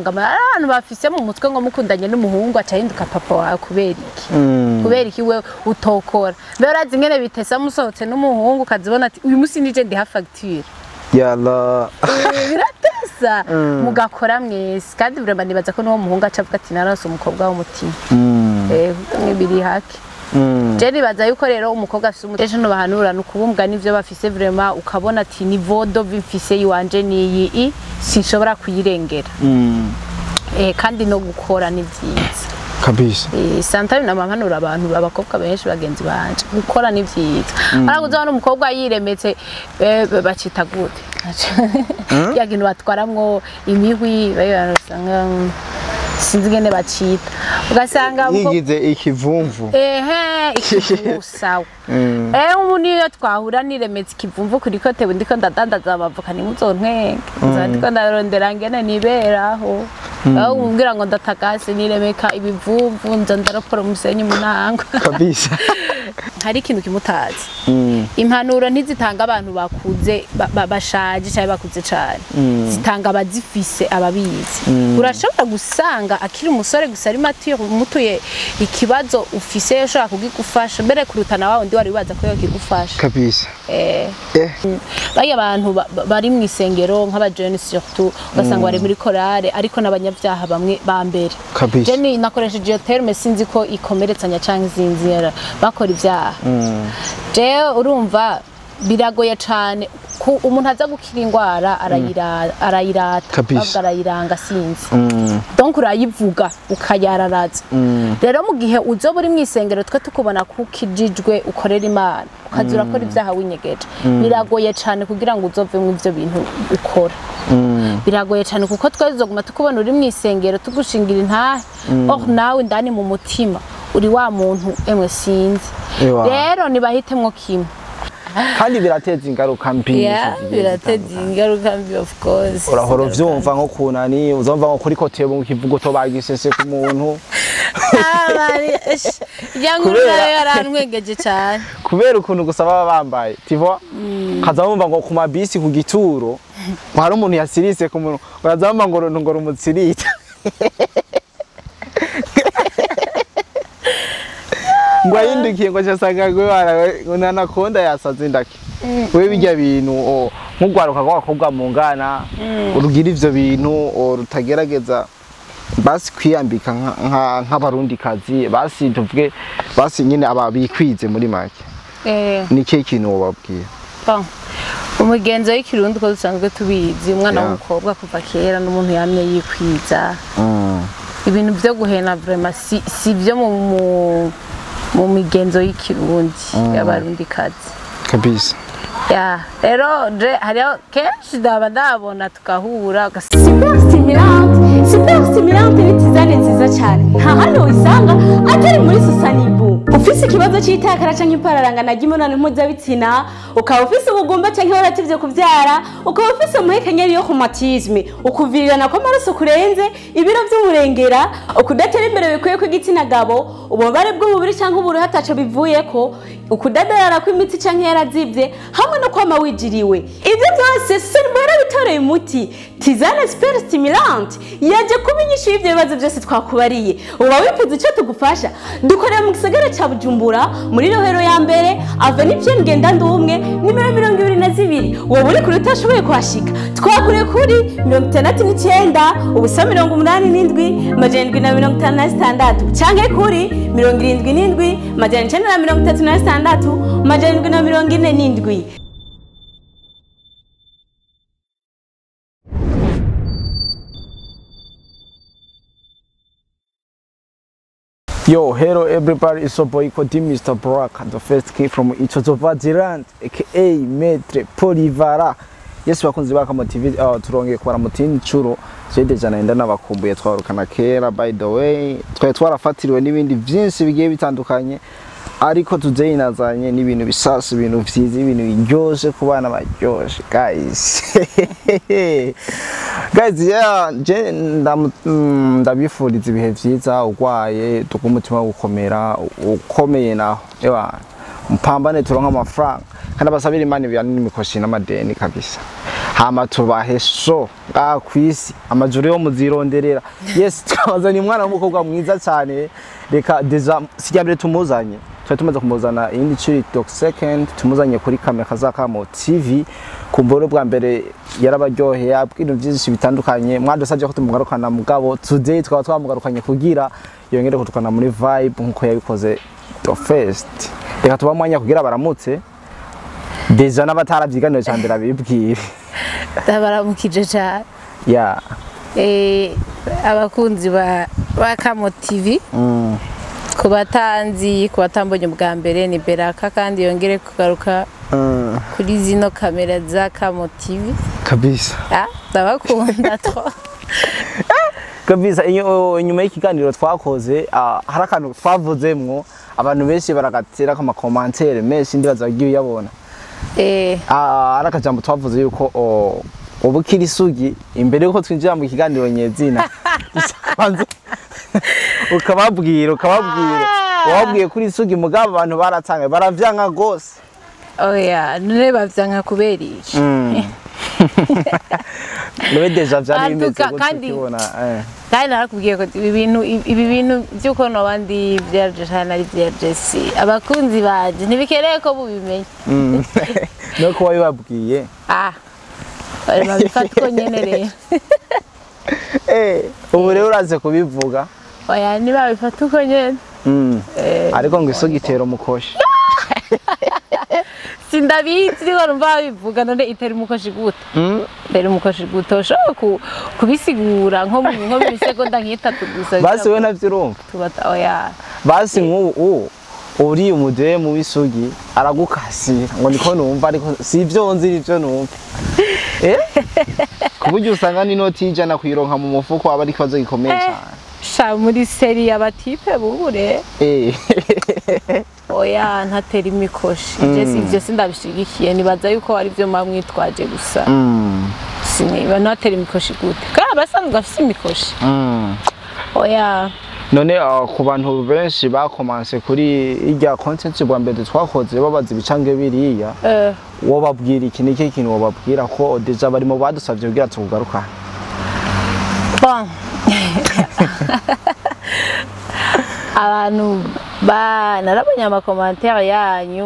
Abantu bafise mu mutwe ngo mukundanye n'umuhungu aca ahinduka papa wawe kubera iki? Kubera iki we utokora? Mbere urazi ingene bitesa musohotse n'umuhungu ukazibona ati uyu musi nije ndiha facture. Yalla. Biratesa mugakora mwese, kandi vraiment nibaza ko n'uwo muhungu aca avuga ati naronse umukobwa w'umutima. Biri hake. Je nibaza yuko rero umukobwa afise umutima no bahanura nukubumbwa n'ivyo bafise, vraiment ukabona ati niveau de vie mfise iwanje niyi, sinshobora kuyirengera. Kandi no gukora ni vyiza. Kabisa. Sometimes namampanura abantu abakobwa benshi bagenzi banje gukora ni vyiza. Arakuza hano umukobwa yiremetse, bacita gute? Ya kintu batwaramwo imihwi usanga sinzi ngene bacita. Ugasanga yigize ikivumvu. Ikivumvu sawa. Umuntu iyo twahura niremetse ikivumvu kuri kote ndiko ndadandaza abavuka ni muzontwenge. Nzandiko ndarondera ngene niberaho. Aho umbwira ngo ndatakase niremeka ibivumvu nza ndaropora umusenyi munango. Kabisa. Hari ikintu kimutazi. Impanuro ntizitanga abantu bakuze bashaje cyangwa bakuze cyane. Zitanga abazifise ababizi. Urashobora gusanga akiri umusore gusa ari mature umutuye ikibazo ufise yoshobora kugigufasha mbere kuruta na wawe ndi wari wibaza ko yokigufasha. Kabisa. Baya abantu bari mu isengero nk'aba jeunes surtout ugasanga bari muri chorale ariko n'abanyabyaha bamwe ba mbere. Kabisa. Je nakoresheje iyo terme sinzi ko ikomeretsanya canke zinzira bakora ibyaha. Je urumva biragoye cyane ku umuntu aza gukira ingwara arayirata bavuga arayiranga sinzi. Donc urayivuga ukayararaza. Rero mu gihe uzoba uri mu isengero twe tukubona kukijijwe ukorera Imana ukaza urakora ibyaha winyegeje, biragoye cyane kugira ngo uzove mu ivyo bintu ukora. Biragoye cyane kuko twe tuzoguma tukubona uri mu isengero tugushingira intahe, oh nawe ndani mu mutima uri wa muntu emwe sinzi. Rero nibahitemwo kimwe. Kandi birateza ingaruka mbi. Birateza ingaruka mbi of course. Urahora uvyumva nko kunani uzumva nko kuri kote mu kivugo to bagisese ku muntu. Yankuru nayo yarantwengeje cyane. Kubera ukuntu gusa baba bambaye, tu vois? Kaza wumva ngo ku mabisi ku gituro, hari umuntu yasirise ku muntu, urazamba ngo ngo rumutsirita. Ngo ahindukiye ngo cyasanga ngo nanakonda yasaze ndaki. Wewe bijya bintu nk'ugwaruka rw'abakobwa mu ngana urugira ivyo bintu rutagerageza basi kwiyambika nk'abarundi kazi basi tuvuge basi nyine ababikwize muri make. Ni kihe kintu wobabwira? Bon. Umugenzo w'ikirundi ko dusanzwe tubizi umwana w'umukobwa kuva kera n'umuntu yamye yikwiza. Ibintu byo guhena vraiment si byo mu migenzo y'ikirundi y'abarundi kazi. Kabisa. Ya, rero hariho kenshi ndaba ndabona tukahura. Super stimulante, super stimulante ni tisane nziza cyane. Nta hano usanga atari muri Susanibu. Ufise ikibazo cy'itakara canke ipararangana ry'imibonano mpuzabitsina, ukaba ufise ubugumba canke warativye kuvyara, ukaba ufise umuhekenyeri yo rhumatisme, ukuvirirana kw'amaraso kurenze, ibiro vy'umurengera, ukudatera imbere bikwiye kw'igitsina gabo, ububabare bw'umubiri canke uburuhe ataco bivuyeko, ukudadarara kw'imitsi canke yarazivye, hamwe no kwama wijiriwe. Ivyo byose Susanibu yarabitoreye umuti. Tisane super stimulante yaje kuba inyishu y'ivyo bibazo byose twakubariye. Uba wifuza ico tugufasha? Dukorera mu gisagara ca Bujumbura muri Rohero ya mbere, Avenue Pierre Ngendandumwe, nimero 22. Wowe uri kure utashoboye kuhashika, twakure kuri 69 ubusa 87 756 canke kuri 77 936 747. Yo, hello everybody, it's your boy Kodi Mr. Brock, the first king from Ichozovaziland, aka Maître Polivara. Yes, bakunzi ba Kamo TV, turongeye kubara mutini curo. Je deja naenda nabakumbuye twarukana kera, by the way. Twari twarafatiriwe n'ibindi vyinshi bigiye bitandukanye, ariko today nazanye n'ibintu bisasa, ibintu vyiza, ibintu biryoshe ku bana baryoshe, guys. Guys, yeah, je ndabifuriza ibihe vyiza, ugwaye tukumutima gukomera, ukomeye naho. Ewa, mpambane turonka amafaranga. Kandi abasabira Imana ibyanini imikoshi n'amadeni kabisa. Hama tubahe show kwisi amajuru yo muzironderera. Yes, twabazanye umwana w'umukobwa mwiza cyane. Reka déjà sijya mbere tumuzanye. Twari tumaze kumuzana iyindi curi doc second tumuzanye kuri kamera za Kamo TV. Kumboro bwa mbere yarabaryoheye abwira byinshi bitandukanye, mwadusabye ko tumugarukana, mugabo today twaba twamugarukanye kugira yongere kutukana muri vibe nkuko yabikoze the first. Reka tuba mwanya kugira baramutse déjà n'abatarabyiganiro cya mbere abibwire. Ndabaramukije cyane. Yeah. Abakunzi ba Kamo TV. Ku batanzi, ku batambonye bwa mbere ni Beraka, kandi yongere kugaruka kuri zino kamera za Kamo TV. Kabisa. Ndabakunda trop. Kabisa. Inyuma y'ikiganiro twakoze hari akantu twavuzemwo abantu benshi baragatera ama commentaire menshi, ndibaza bagiye uyabona. Hari akajambo twavuze yuko ubu kiri isugi imbere yuko twinjira mu kiganiro nyezina ukababwira wabwiye kuri isugi, mugabo abantu baratanga baravyanka gose. Oya, none bavyanka kubera iki? None déjà vyari bimeze gute ukibona? Kandi narakubwiye ko ibi bintu by'uko nabandi vyaje cyane ari vyaje, si abakunzi baje ntibikereye ko bubimenya. No ko wabibabwiye. Babifata uko nyene rero. Ubu rero uraze kubivuga. Oya, ntibabifata uko nyene. Ariko ngo isugi itera umukoshi. Sindabizi ariko numva babivuga, none itera umukoshi gute? Itera umukoshi gute? Ushobora kubisigura nko mu misegonda nk'itatu gusa. Basi we ntavyo urumva. Oya. Basi nk'ubu uri umudemu w'isugi aragukasira ngo niko numva, ariko si ivyo nzi nivyo numva. Ku buryo usanga n'inoti y'ijana kuyironka mu mufuko aba ari ikibazo gikomeye cyane. Sha muri seri y'abatipe bubure. Oya, ntatera imikoshi. Ivyo sindabishigikiye, nibaza yuko ari byo mwamwitwaje gusa. Siniba ntatera imikoshi gute? Kandi abasanzwe bafise imikoshi. Oya. None ku bantu benshi bakomanse kuri irya content bwa mbere twakoze babaza ibicange biriya, wobabwira iki niki kintu wobabwira ko déjà barimo badusavye kugira tukugarukane? Bon. Abantu narabonye ama commentaire yanyu.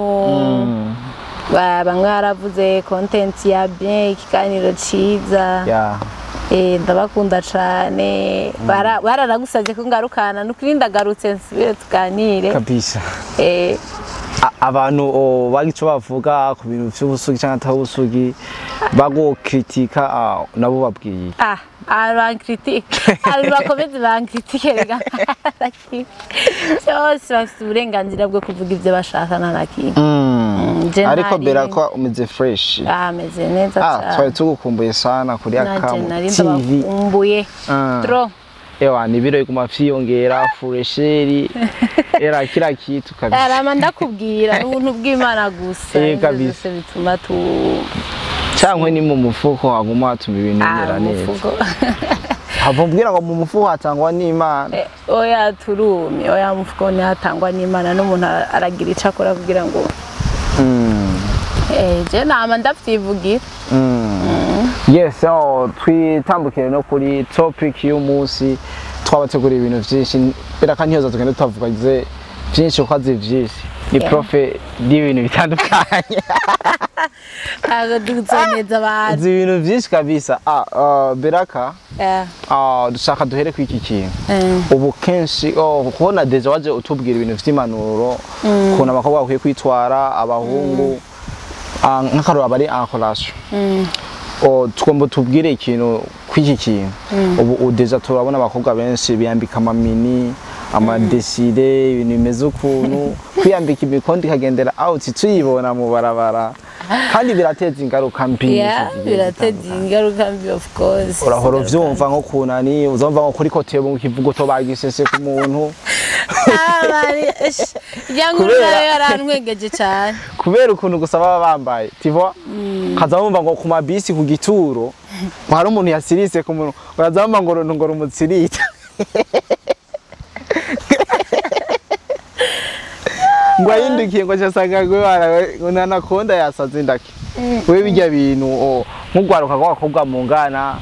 Bamwe baravuze content ya bien, ikiganiro ciza. Ndabakunda cane. Bararagusavye ko ngarukana, nukuri ndagarutse nsubire tuganire. Kabisa. Abantu bagico bavuga ku bintu vy'ubusugi canke atabusugi bagokritika nabo babwiye. Abankritike, abakomeze bankritike rega. Cyose bafite uburenganzira bwo kuvuga ivyo bashaka nta nakimwe. Ariko Beraka umeze fresh. Ameze neza cyane. Twari tugukumbuye sana kuri Akamo TV. Umbuye. Trop. Ewa ni biro iguma vyiyongera fresheri era kila kitu kabisa. Arama ndakubwira ubuntu bw'Imana gusa. Kabisa bituma tu cyangwa ni mu mufuko haguma hatuma ibintu bimera neza. Havumbwira ngo mu mufuko hatangwa n'Imana. Oya turumye, oya mufuko ni hatangwa n'Imana, n'umuntu aragira ico akora kugira ngo je nama ndavyivugira. Yes, twitambukire no kuri topic y'umunsi. Twabateguriye ibintu vyinshi, Beraka ntiyoza tugende tutavuga vyinshi kuko azi vyinshi. Ni profe y'ibintu bitandukanye. Ntabwo duzoneza abantu. Azi ibintu vyinshi kabisa. Beraka, dushaka duhere kuri iki kintu. Ubu kenshi kubona déjà waje utubwira ibintu vy'impanuro, ukuntu abakobwa bakwiye kwitwara, abahungu nk'akarorero abari en relation. Tugomba tubwire ikintu kw'iki kintu. Ubu déjà turabona abakobwa benshi biyambika amamini, amadesire, ibintu bimeze ukuntu, kwiyambika imikondo ikagendera out tuyibona mu barabara. Kandi birateza ingaruka mbi. Birateza ingaruka mbi of course. Urahora uvyumva nko kunani, uzumva nko kuri kote mu kivugo to bagisese ku muntu. Yarantwengeje cyane. Kubera ukuntu gusa baba bambaye, tu vois? Kaza wumva ngo ku mabisi ku gituro, hari umuntu yasirise ku muntu, uraza wumva ngo ngo rumutsirita. Ngo ahindukiye ngo cyasanga ngo nanakonda yasaze indake. Wewe bijya bintu nk'ugwaruka rw'abakobwa mungana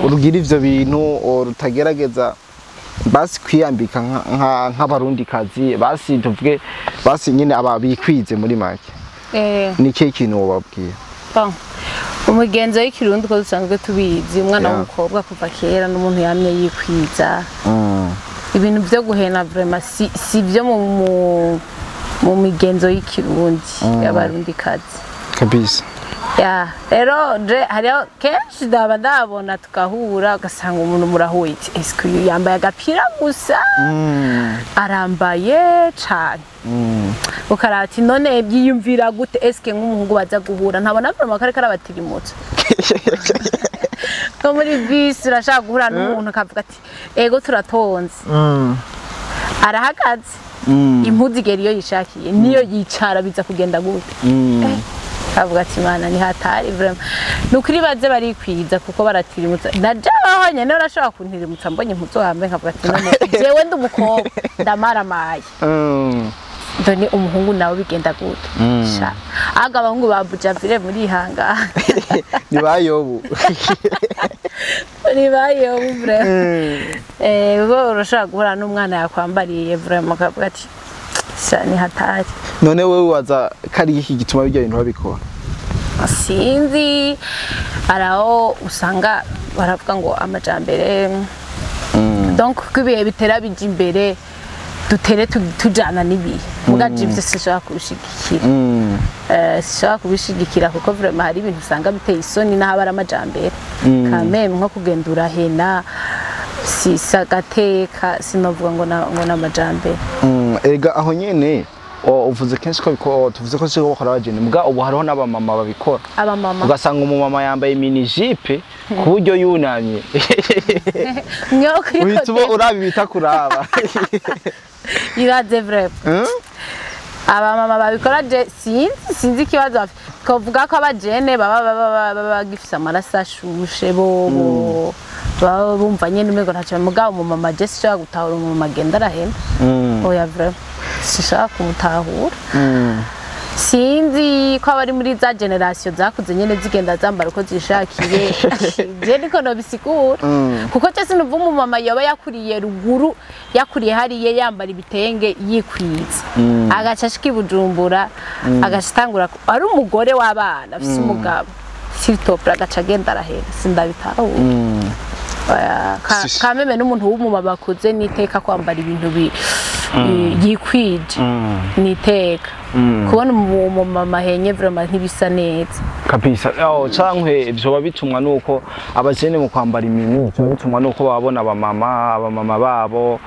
urugira ivyo bintu rutagerageza basi kwiyambika nk'abarundikazi, basi tuvuge basi nyine aba bikwize muri make, ni kihe kintu wobabwira? Bon. Umugenzo w'ikirundi uko dusanzwe tubizi, umwana w'umukobwa kuva kera n'umuntu yamye yikwiza. Ibintu byo guhena vraiment si byo mu migenzo y'ikirundi y'abarundikazi. Kabisa. Ya, rero je hariho kenshi ndaba ndabona tugahura, ugasanga umuntu murahuye iti eske uyu yambaye agapira gusa, arambaye cane, ukaraba ati none byiyumvira gute? Eske nk'umuhungu baza guhura ntabona vraiment ko ariko arabatirimutsa nko muri bisi urashaka guhura n'umuntu akavuga ati ego turatonze, arahagaze, impuzu igera iyo yishakiye niyo yicara, biza kugenda gute? Kavuga ati mana ni hatari vraiment. Nukuri baze barikwiza kuko baratirimutsa. Na jaho nyene urashobora kuntirimutsa mbonye impuzu wambaye, nkavuga ati none jewe ndi umukobwa ndamaramaye, done umuhungu nawe bigenda gute? Sha aga abahungu ba Bujavire muri ihanga. Ni bayobu. Ni bayobu vraiment. Ubwo urashobora guhura n'umwana yakwambariye vraiment ukavuga ati sha ni hatari. None wewe waza kari iki gituma bijya bintu babikora? Sinzi, araho usanga baravuga ngo amajambere, donc ko ibihe bitera bija imbere dutere tujana n'ibihe, muga ivyo sinshobora kubishigikira. Sinshobora kubishigikira kuko vraiment hari ibintu usanga biteye isoni n'aho ari amajambere quand même, nko kugenda urahena si sagateka, sinovuga ngo na amajambere. Erega aho nyene uvuze kenshi ko tuvuze ko siko bakora abajene, muga ubu hariho n'abamama babikora. Abamama. Ugasanga umumama yambaye mini jupe ku buryo yunamye mwo kuri uhita uba uraba ibita kuraba. Ibaze vraiment. Abamama babikora je sinzi ikibazo bafite. Twavuga ko abajene baba bagifise amaraso ashushe, bobo baba bumva nyene umengo ntacyo, mugabo umumama je sinshobora gutahura umumama agenda arahena. Oya, vraiment sinshobora kumutahura. Sinzi ko abari muri za génération zakuze nyene zigenda zambara uko zishakiye, je niko nobisigura, kuko je sinumva umumama yoba yakuriye ruguru, yakuriye hariye yambara ibitenge yikwiza, agaca ashika i Bujumbura agaca atangura ari umugore w'abana afise umugabo sitopra, agaca agenda arahera, sindabitahura. Oya, kameme n'umuntu w'umumama akuze n'iteka kwambara ibintu yikwije n'iteka. Kubona umumama ahenye vraiment ntibisa neza. Kabisa. Oh, cankwe vyoba bitumwa nuko abajene mu kwambara imini vyoba bitumwa nuko babona abamama babo,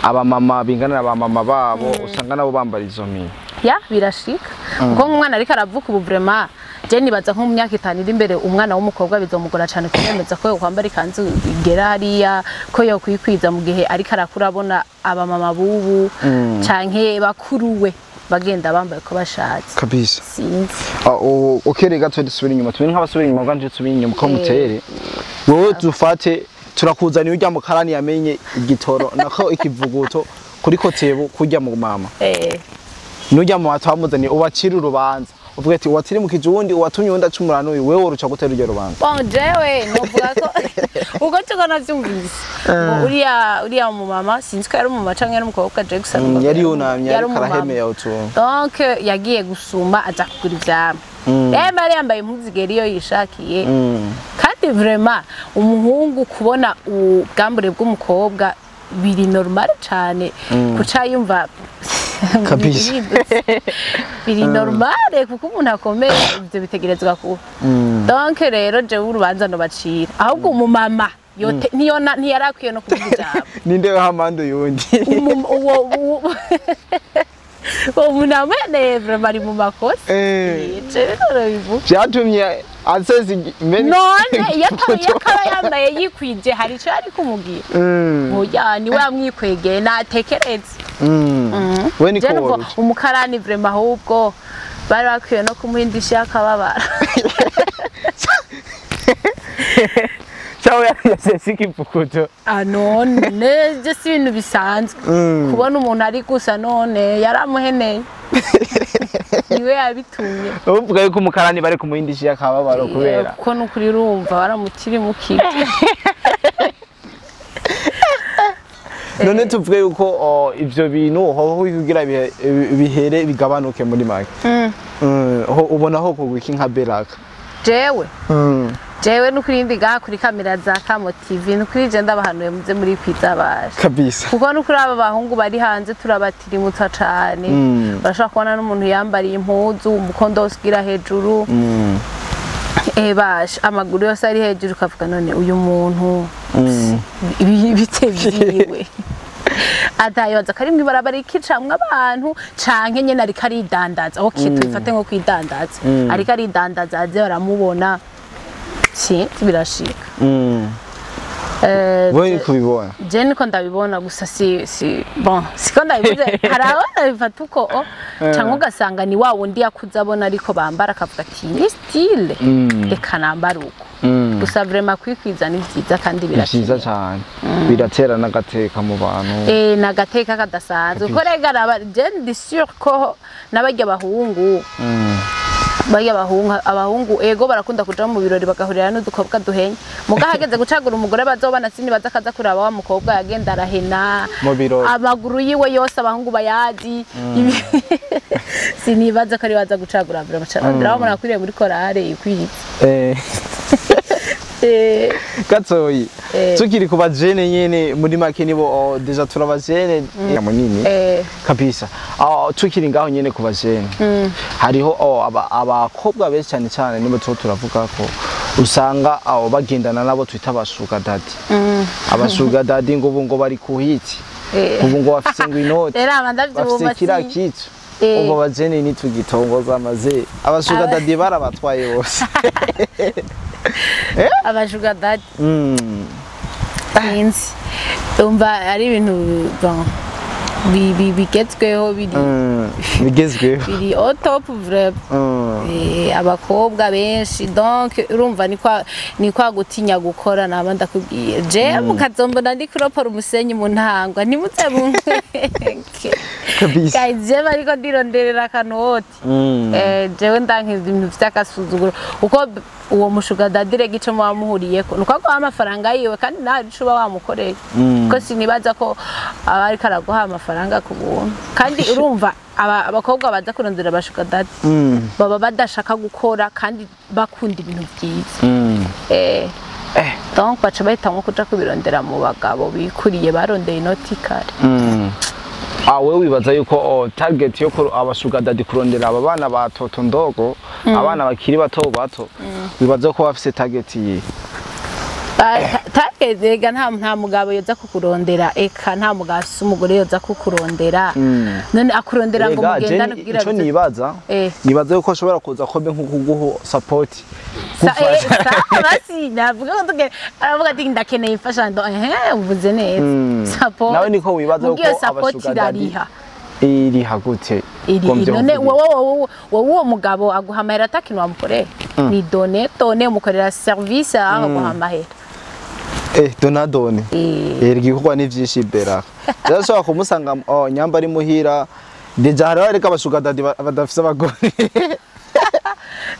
abamama bingana na bamama babo, usanga nabo bambara izo mini. Ya, birashika, kuko nk'umwana ariko aravuka ubu vraiment je nibaza nko mu myaka 5 iri imbere umwana w'umukobwa bizomugora cyane kumwemeza ko yokwambara ikanzu igera hariya, ko yokwikwiza, mu gihe ariko arakura abona abamama bubu canke bakuruwe bagenda bambaye uko bashatse. Kabisa. Sinzi. Okay, gato dusubira inyuma, tumere nk'abasubira inyuma, bwanje dusubira inyuma ko mutere wowe dufate turakuzaniye urya mukarani yamenye igitoro nako ikivuguto kuri kotebu kurya mu mama, nujya mu batwamuzaniye ubacira urubanza, uvuga ati uwatiri mu kijundi uwatumye uwundi acumura n'uyu, wewe uruca gutera uryo rubanza? Bon, jewe novuga ko uko tuko navyumvise, ngo uriya mumama, sinzi ko yari umumama canke yari umukobwa, je gusa numva ko Yari yunamye yari ariko umumama. arahemeye utuntu. Donc yagiye gusuma aza kugura ivyamwa, rero yari yambaye impuzu igera iyo yishakiye, kandi vraiment umuhungu kubona ubwambure bw'umukobwa biri normal cane, kuca yumva Kabisa. bihindutse. Biri normal kuko umuntu akomeye ivyo bitegerezwa kuba. Donc rero jewe urubanza nobacira ahubwo umumama yote ntiyona ntiyarakwiye no kuvuga ijambo. Ninde hamande uyundi? Uwo muntu amweneye vraiment ari mu makosa. Jewe narabivuga. Vyatumye asesa None iyo akaba yambaye yikwije hari ico yari kumubwira? Oya, niwe yamwikwegeye, natekereze. We niko Je numva woruca. umukarani vraiment ahubwo bari bakwiye no kumuha indishyi y'akababaro. Cyangwa yasesa ikivuguto. Ah, none je si ibintu bisanzwe kubona umuntu ari gusa, none yaramuheneye. Niwe yabitumye. Uvuga yuko umukarani bari kumuhindishira akababaro kubera Kuko nukuri urumva baramukiri mukiri. None tuvuge yuko ivyo bintu hoho kugira bihere bigabanuke muri make. Ubona ho kugwiki nka Beraka. Jewe. Jewe nukuri ndi gaha kuri kamera za Kamo TV nukuri je ndabahanuye muze muri kwizabasha. Kabisa. Kuko nukuri aba bahungu bari hanze turabatirimutsa cane. Barashaka kubona n'umuntu yambariye impuzu umukondo usigira hejuru. Basha amaguru yose ari hejuru kavuga none uyu muntu bitevyiwe. Atayoza kari mwibarabara ikicamwe abantu canke nyene ariko aridandaza. Okay, tubifate nko kwidandaza. Ariko aridandaza aze baramubona. Si birashika. Wewe kubibona? Je niko ndabibona gusa si bon siko ndabivuze hari abana bifata uko canke ugasanga ni wa wundi yakuze abona ariko bambara akavuga ati ni style reka nambara uko. Gusa vraiment kwikwiza ni vyiza kandi birashika cyane. Biratera n'agateka mu bantu. N'agateka kadasanzwe. Ko rega je ndi sûr ko n'abarya bahungu. Baya abahungu ego barakunda kuja mu birori bagahurira n'udukobwa duhenye. Muga hageze gucagura umugore bazobana sini bazakaza kuraba wa mukobwa yagenda arahena amaguru yiwe yose abahungu bayazi. Sinibaza ko ari baza gucagura mbere bacarondera bamuna kwiriye muri korale ikwitse. Gatoyi tukiri ku bajene nyene muri make nibo deja turabajene munini kabisa. Tukiri ngaho nyene ku bajene hariho abakobwa benshi cyane cyane nibo turavuga ko usanga bagendana nabo twita abasuga daddy. Abasuga daddy ngo ubu ngo bari kuhiti ubu ngo bafite ngo inoti bafite kira kitu. Ubu bajene nitugitongoza amaze abasuga daddy barabatwaye bose. Abashuga daddy sinzi umva ari ibintu bon bigezweho biri bigezweho biri au top vrai. Abakobwa benshi donc urumva ni kwa gutinya gukora naba ndakubwiye je mukazombona ndi kuropora umusenyi mu ntangwa ntimuze munke kabisa. Guys je bariko ndironderera kanoti. Jewe ndankiza ibintu vy'agasuzuguro uko uwo mushuga daddy rega ico muhuriyeko nuko aguha amafaranga yiwe kandi nawe ico uba wamukoreye. Ko sinibaza ko aba ariko araguha amafaranga ku buntu. Kandi urumva abakobwa baza kurondera abashuga daddy baba badashaka gukora kandi bakunda ibintu vyiza. Donc baca bahitamwo kuja kubirondera mu bagabo bikuriye barondeye inoti kare. Wewe wibaza yuko target yo abashuga daddy kurondera aba bana ba toto ndogo abana bakiri bato bato wibaza ko bafise target yi? Target ega nta mugabo yoza kukurondera eka nta mugabo afise umugore yoza kukurondera. None akurondera ngo mugendane kugira ico nibaza nibaza yuko ashobora kuza kobe nko kuguho support. Basi navuga ko aravuga ati ndakeneye imfashanyo uvuze neza support. Nawe niko wibaza yuko abashuga daddy iriha gute? None wowe uwo mugabo aguha amahera atakintu wamukorera ni done umukorera service aho aguha amahera. Donadone igikorwa ni vyinshi Beraka. Ndashobora kumusanga nyamba ari muhira deja hariho ariko abashuga daddy badafise abagore.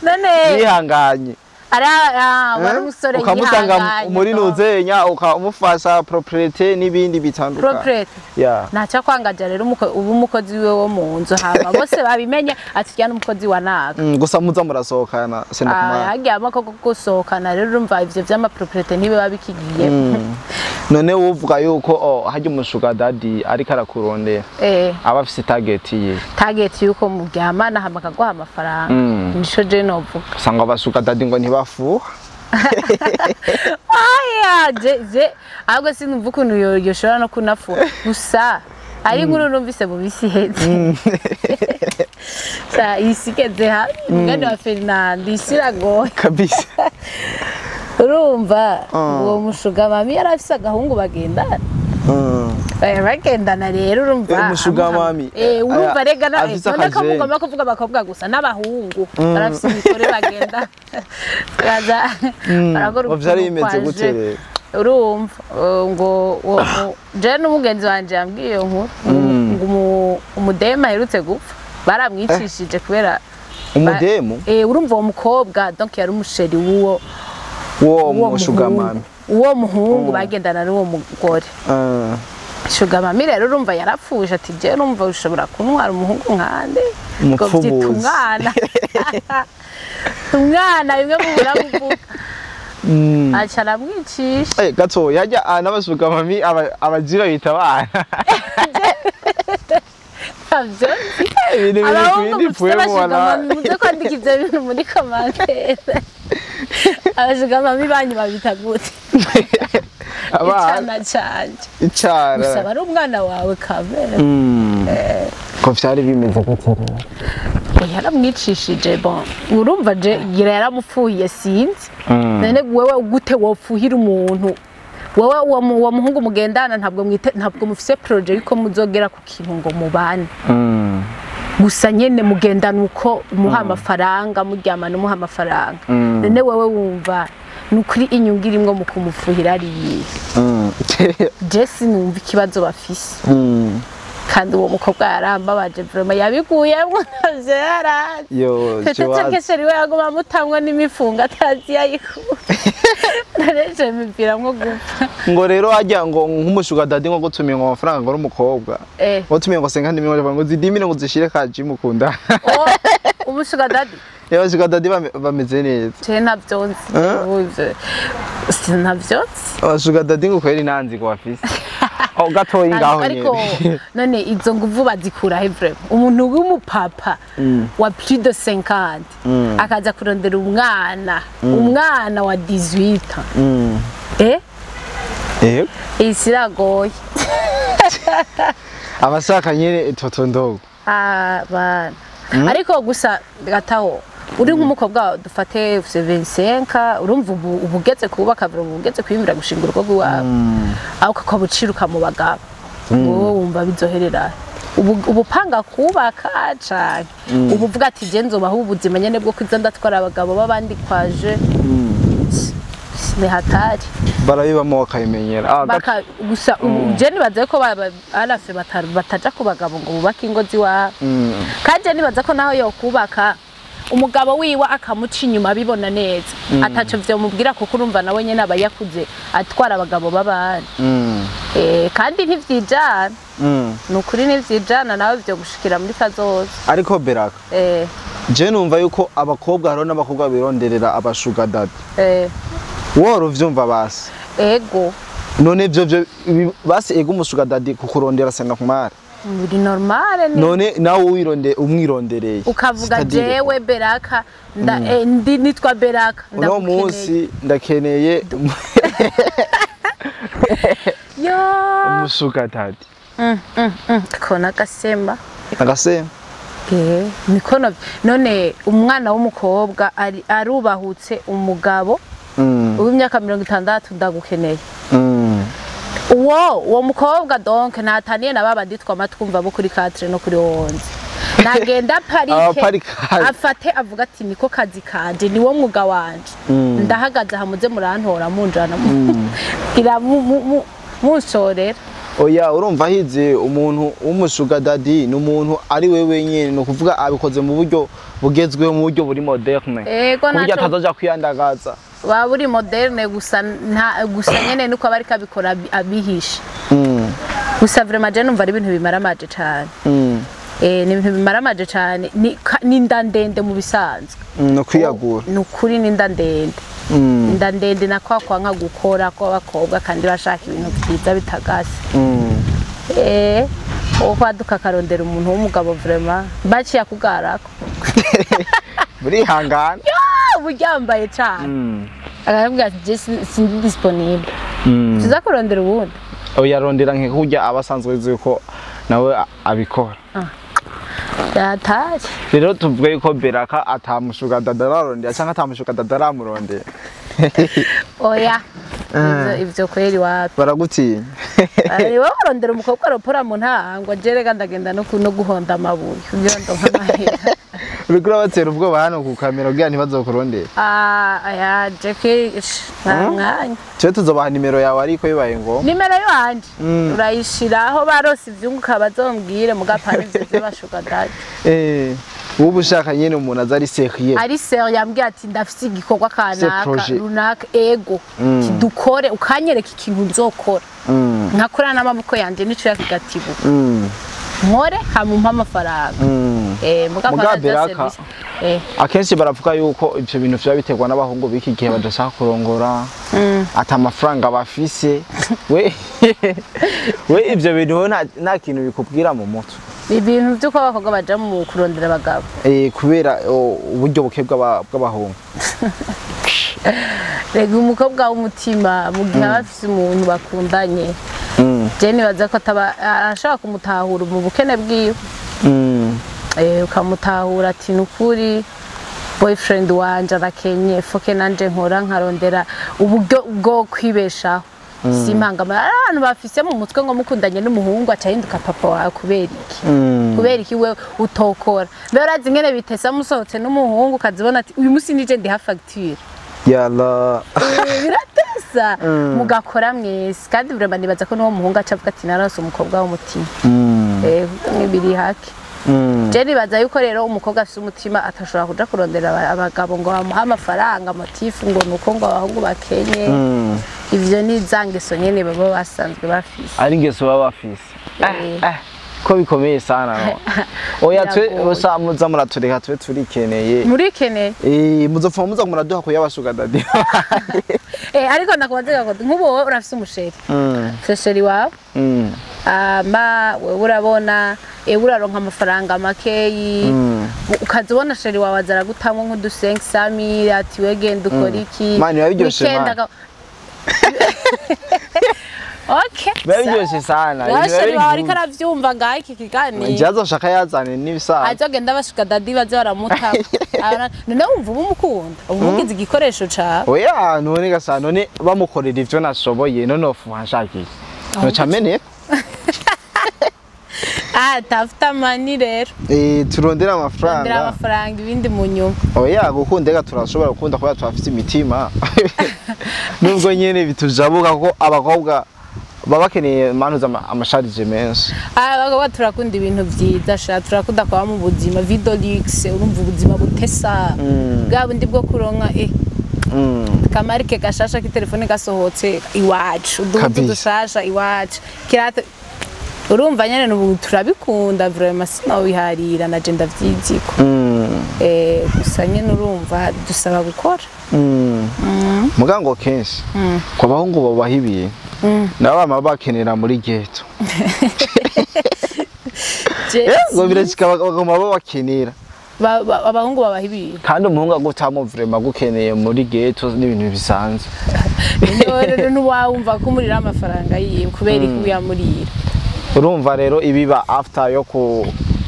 None yihanganye ara umusore ukamusanga muri nuzenya ukamufasha propriété n'ibindi bitandukanye. Propriété. Nacha kwangaja rero ubu umukozi wiwe wo mu nzu hama bose babimenye ati rya n'umukozi wa naka. Gusa muza murasohokana senda kumara. Hagiye amako gusohokana rero urumva ivyo vy'ama propriété ntibiba bikigiye. None uvuga yuko hajya umushuga daddy ariko arakurondera. Aba afise target ye. Target yuko muryamana hama akaguha amafaranga. Nico je novuga. Usanga abashuga daddy ngo ntibafuha. Aya je ahubwo sinumva ukuntu yoshobora no kunafuha gusa ari inkuru numvise mu bisi iheze. Sa isigeze habi mugani wa Fernand isi iragoye kabisa. Urumva uwo mushuga mami yarafise agahungu bagendana. Bagendana rero urumva umushuga mami urumva rega none ko mugomba kuvuga abakobwa gusa n'abahungu barafise imikore bagenda baza baragora. Vyari bimeze gute rero? Urumva ngo je n'umugenzi wanje yambwiye iyo nkuru ngo umudema aherutse gupfa. Baramwicishije kubera umudemu. Urumva uwo mukobwa donc yari umusheri w'uwo uwo mushuga mami, uwo muhungu bagendana n'uwo mugore. Sugar mami rero urumva yarapfuje ati je urumva ushobora kuntwara umuhungu nkande ngo byita umwana. Umwana bimwe mu buramuvuga. Aca aramwicisha. Gato yajya n'abasuga mami abazira bita abana. Abahungu mufite abasuga mami muze kwandika ivyo bintu muri commentaire. Abasuga mami banyu babita gute? Abana canje. Icara. Gusa bari umwana wawe kamere. Ko vyari bimeze gute rero? Yaramwicishije bon. Urumva je yaramupfuye sinzi. None wewe gute wopfuhira umuntu? Wewe uwo muhungu mugendana ntabwo mwite ntabwo mufise projet yuko muzogera ku kintu ngo mubane. Gusa nyene mugendana uko umuha amafaranga muryamana umuha amafaranga. None wewe wumva nukuri inyungu irimwo mu kumufuhira ari yihe? Jesse numva ikibazo bafise. Kandi uwo mukobwa yarambabaje vraiment yabiguyemwo ntavyo yarazi. Yo peut-être que chéri we yaguma amutamwa n'imifungo atazi yayikura. Nareje mbiramwo gupfa. Ngo rero hajya ngo nk'umushuga daddy ngo gutumiye ngo amafaranga ngo umukobwa. Ngo tumiye ngo 50 million ngo zidimire ngo zishire kaji mukunda. Oh, umushuga daddy. Yo sugar daddy bameze neza. Je navyo nzi. Navyo nzi. Abasuga daddy ngo kweri nanzi ko bafise. Oh gatoyi ngaho nyene. Ariko none izo nguvu bazikura he vraiment? Umuntu w'umupapa wa plus de 50 akaza kurondera umwana, umwana wa 18 ans. Eh? Isiragoye. Abasaka nyene toto ndogo. Ah bana. Ariko gusa gataho uri nk'umukobwa dufate 25 urumva ubugeze kubaka ubugeze kwimira gushinga urugo rwawe aho ukabuciruka mu bagabo wowe wumva bizoherera ubupanga kubaka cyane ubuvuga ati je nzobaho ubuzima nyene bwo kwiza ndatwara abagabo babandi kwaje ni hatari barabibamo bakabimenyera gusa je nibaze ko arafe bataja ku bagabo ngo bubake ingo ziwabo kandi je nibaza ko naho yo kubaka umugabo wiwe akamuca inyuma bibona neza ataco vyo mubwira kuko urumva nawe nyene aba yakuze atwara abagabo babandi kandi ntivyijana nukuri ntivyijana nawe vyo gushikira muri kazoza. Ariko Beraka je numva yuko abakobwa hariho n'abakobwa bironderera abashuga daddy woro vyumva basi ego none vyo basi ego umushuga daddy kukurondera sena kumara muri normale ni none nawe wironde umwirondereye ukavuga jewe Beraka ndi nitwa Beraka uno munsi ndakeneye yo umushuga daddy kona gasemba agasemba niko none umwana w'umukobwa arubahutse umugabo w'imyaka 60 ndagukeneye. Uwo mukobwa donc nataniye na baba nditwa matwumva bo kuri 4 no kuri 11 nagenda parike afate avuga ati niko kazi kanje niwo mwuga wanje ndahagaze hamuze murantora munjana ira munshorera. Oya urumva hize umuntu w'umushuga daddy ni umuntu ari wewe nyene no kuvuga abikoze mu buryo bugezweho mu buryo buri moderne kuburyo atazoja kwiyandagaza wa buri moderne gusa nta gusa nyene nuko abari kabikora abihisha. Gusa vraiment je numva ari ibintu bimaramaje cyane. Ni ibintu bimaramaje cyane ni ndandende mu bisanzwe no kwiyagura no kuri ni ndandende. Ndandende na kwa nka gukora kwa bakobwa kandi bashaka ibintu byiza bitagase. Okwaduka karondera umuntu w'umugabo vraiment baciye kugarako. Muri hangana. Uburyambaye cyane. Akabwira ati je sindi disponible. Tuza kurondera ubundi. Oya rondera nke kurya abasanzwe zuko nawe abikora. Yataje. Rero tuvuge yuko Beraka atamushuka dadararondera cyangwa atamushuka dadaramurondera. Oya. Ivyo kweri wapi. Baragutinya. Ari wowe urondera umukobwa ropora mu ntango jerega ndagenda no guhonda amabuye kugira ngo nk'amahera. Uriko urabatera ubwoba hano ku kamera kugira ntibazokurondere. Ah, aya jeke nta mwanya. Twe tuzobaha nimero yawe ariko bibaye ngombwa. Nimero yanje urayishiraho, barose ivyunguka bazombwire, mugapana ivyo vy'abashuga daddy. Ubu ushaka nyene umuntu aza ari sérieux. Ari sérieux, yambwiye ati ndafise igikorwa kanaka projet. Runaka, ego dukore, ukanyereka ikintu nzokora, nkakora n'amaboko yanje n'ico kigatibuka, nkore hama umpe amafaranga. Muga Muga pana za Beraka. service. Akenshi baravuga yuko ivyo bintu vyoba biterwa n'abahungu b'iki gihe badashaka kurongora, ata amafaranga bafise. We ivyo bintu we nta kintu bikubwira mu mutwe? Ibintu vy'uko abakobwa baja mu kurondera abagabo? Kubera uburyo buke bw'abahungu. Rega umukobwa w'umutima, mu gihe aba afise umuntu bakundanye, je nibaza ko ataba arashobora kumutahura mu bukene bwiwe. Ukamutahura ati nukuri boyfriend wanje arakenye, faut que nanje nkora nkarondera uburyo bwo kwibeshaho, simpangama. Ari abantu bafise mu mutwe ngo mukundanye n'umuhungu aca ahinduka papa wawe. Kubera iki? Kubera iki we utokora? Mbere urazi ingene bitesa musohotse n'umuhungu, ukazibona ati uyu munsi nije ndiha facture. Yalla. Biratesa mugakora mwese, kandi vraiment nibaza ko n'uwo muhungu aca avuga ati narose umukobwa w'umutima. Biri hake. Je nibaza yuko rero umukobwa afise umutima atashobora kuja kurondera abagabo ngo bamuhe amafaranga, motif ngo nuko ngo abahungu bakenye. Ivyo ni za ngeso nyene baba basanzwe bafise. Ari ingeso baba bafise. Ko bikomeye sana no. Oya, twe Biragoye. musa muza muratureka, twe turikeneye. Murikeneye. Muzopfa muza muraduha kuyabashuga daddy. Ariko nakubaza ko nk'ubu wowe urafise umu chéri, ufise chéri wawe, ama wewe urabona uraronka amafaranga makeyi, ukaza ubona chéri wawe aza aragutamwo nk'udu 500,000 ati we genda ukora iki. Man, biba biryoshe, Weekend man. Okay. Biba biryoshe sana. Nawe Biba chéri biri wawe ariko good. aravyumva ngaho iki kiganiro. Ikibazo shaka yazane n'ibisanzwe. Azogenda abashuka daddy baze baramuta. None wumva uba umukunda, uba umugize igikoresho cawe. Oya, none gasa none bamukorera ivyo nashoboye, none ofu nshakiye. Noca meneka. Ah, tafuta money rero. Turondera Ndera amafaranga. amafaranga, ibindi mu nyuma. Oya, gukunda reka turashobora gukunda kubera turafise imitima. Nubwo nyene bitujabuka ko abakobwa baba bakeneye manuza ama charges menshi. Abagabo turakunda ibintu vyiza sha, turakunda kuba mu buzima vie de luxe, urumva ubuzima butesa bwa bundi bwo kuronka kamarike gashasha k'itelefone gasohotse iwacu, uduhuzu Kabisa. dushasha iwacu, kirato, urumva nyene ubu turabikunda vraiment, sinobiharira naje ndavyiziko. Gusa nyene urumva dusaba gukora. Muga ngo kenshi ku bahungu babaha ibintu nabo bama bakenera muri ghetto. Ngo birashika baguma babakenera. Abahungu babaha ibintu. Kandi umuhungu agutamo vraiment agukeneye muri ghetto n'ibintu bisanzwe. Rero ntiwawumva ko umurira amafaranga yiwe, kubera iki uyamurira? Urumva rero ibiba after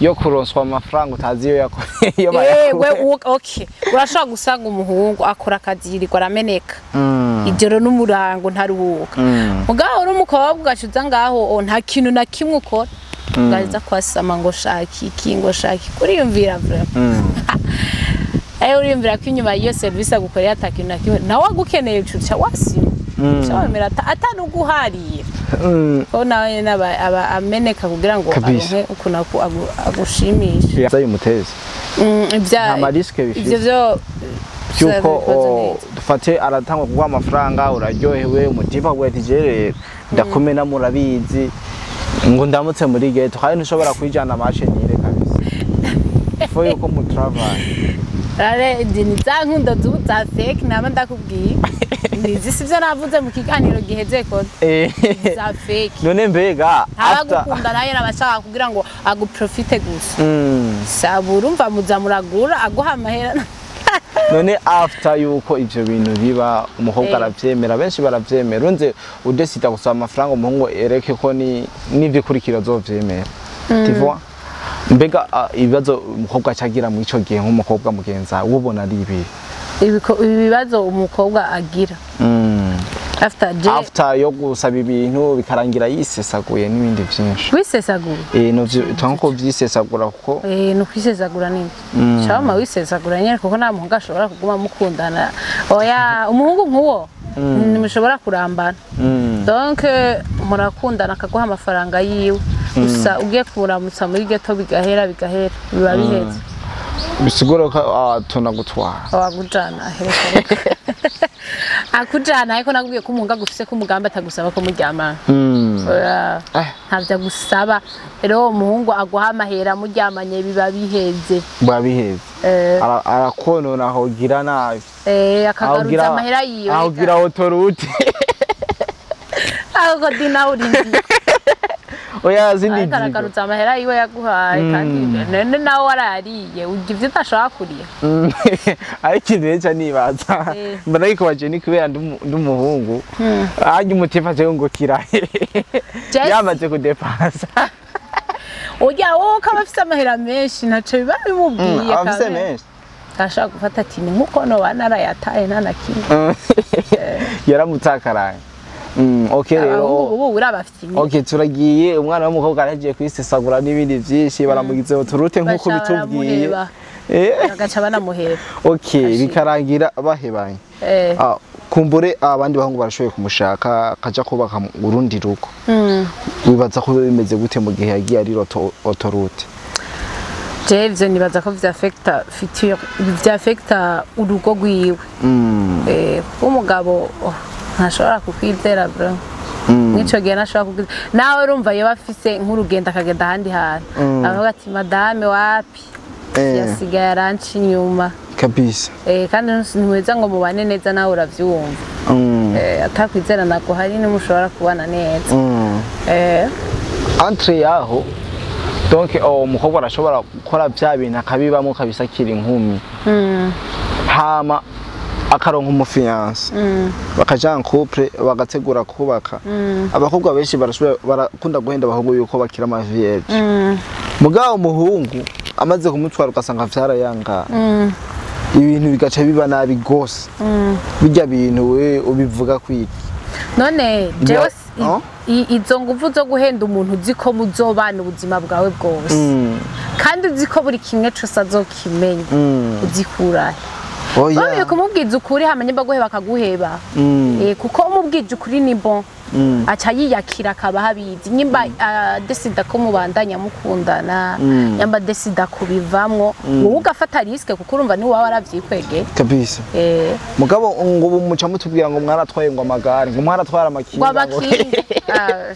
yo kuronswa amafaranga utazi iyo yakoreye iyo Ewe bayakuye. Okay, urashobora gusanga umuhungu akora akazi, yirirwa arameneka ijoro n'umurango, ntaruhuka. Mugabo uri umukobwa ugaca uza ngaho, nta kintu na kimwe ukora, ugaza kwasama ngo shaka iki, ngo shaka iki, uriyumvira vraiment, uriyumvira ko inyuma y'iyo serivisi agukoreye ata kintu na kimwe nawe agukeneye, uca wasima, uca wemera atanuguharira, ko nawe nyene aba ameneka kugira ngo Kabisa. aronke ukuntu agushimisha. Yazaye umutezi. Nta ma risques bifise. Ivyo vyo Cyuko ibibazo neza. Dufate aratangwa kuguha amafaranga, uraryohewe, umutima aguha ati jere ndakumena, murabizi ngo ndamutse muri ghetto, kandi ntushobora kwijana amashenire kabisa, faut yuko mu travail. Rare ni za nkunda z'ubu za fake, naba ndakubwiye nizi sivyo navuze mu kiganiro giheze ko za fake. None mbega after Ntabagukunda, nayo nabashaka kugira ngo aguprofite gusa. Saba urumva muza muragura aguha amahera. None after yuko ivyo bintu biba, umukobwa aravyemera, benshi baravyemera, urunze udesida gusaba amafaranga umuhungu ereke ko ni n'ivyikurikira azovyemera, tu vois? Mbega ibibazo umukobwa acagira muri ico gihe nk'umukobwa mugenzi wawe ubona ari ibihe? Ibibazo umukobwa agira After je After yo gusaba ibintu bikarangira yisesaguye n'ibindi vyinshi. Wisesagura? No tanko vyisesagura kuko no kwisesagura nini chama wisesagura nyene, kuko nta muhungu ashobora kuguma mukundana. Oya, umuhungu nkuwo ntimushobora kurambana. Donc murakundana akaguha amafaranga yiwe gusa, ugiye kumuramutsa muri ghetto bigahera, bigahera, biba biheze. Bisigura ko tunagutwara. Wagujana hereka akujana, ariko nakubwiye ko umuhungu agufise ko umugambi atagusaba ko muryamana. Oya, ntavyo agusaba. Rero uwo muhungu aguha amahera muryamanye biba biheze. Biba biheze. Arakonona ahogira nabi. Akagaruza amahera yiwe. Ahogira autoroute. Ahubwo di nawe uri Oya, zindi ariko nzigo. Aragaruza amahera yiwe yaguhaye, kandi none nawe warariye urya ivyo udashobora kuriya. Ariko ikintu rero ca nibaza, mbona yikubaje ni kubera ndi umuhungu hanyuma umutima aje ngo kirahe yamaze kudepasa. Urya wowe ko aba afise amahera menshi, ntaco biba bimubwiye. Abafise Kamere. menshi. Ashobora gufata ati ni nkuko noba narayataye nta na kimwe. Yaramutakaranye. Okay rero. Abahungu ubu urabafite imwe. Okay, turagiye. Umwana w'umukobwa aragiye kwisesagura n'ibindi byinshi, baramugize uturute nk'uko Baca bitubwiye. baramuheba. Bagaca banamuheba. Okay, bikarangira bahebanye. Kumbure abandi bahungu barashoboye kumushaka, akaja kubaka mu urundi rugo. Wibaza ko biba bimeze gute mu gihe yagiye ari autoroute? Je ivyo nibaza ko vyaffecta futur, vyaffecta urugo rwiwe. Kuko umugabo, oh, ntashobora kukwizera bro. Mw'ico gihe ntashobora kukwizera. Nawe urumva yoba afise nk'urugendo akagenda ahandi hantu, avuga ati madame wapi, yasigaye aranca inyuma. Kabisa. Kandi ntiweza ngo mubane neza, nawe uravyumva. Atakwizera ntabwo hari nimushobora kubana neza. Entre yaho, donc uwo mukobwa arashobora gukora bya bintu akabibamo kabisa akiri inkumi, hama akaronka umu fiancé, bakaja en couple, bagategura kubaka. Abakobwa benshi barashobora, barakunda guhenda abahungu yuko bakira ama vierge. Mugabo umuhungu amaze kumutwara ugasanga vyarayanga, ibintu bigaca biba nabi gose. Bijya bintu we ubivuga kwiki? None jewe Oh? izo nguvu zo guhenda umuntu uzi ko muzobana ubuzima bwawe bwose, kandi uzi ko buri kimwe cose azokimenya, uzikurahe? Oya. Bamwe kumubwiza ukuri, hama nyimba guheba akaguheba. Kuko umubwije ukuri ni bon, aca yiyakira akaba abizi nyimba décida ko mubandanya mukundana, nyamba décida kubivamwo, wowe ugafata risque, kuko urumva ni wowe waravyikwegeye. Kabisa. Mugabo ngo ubu muca mutubwira ngo mwaratwaye ngo amagare, ngo mwaratwara amakinga. Ngo amakinga. Ah,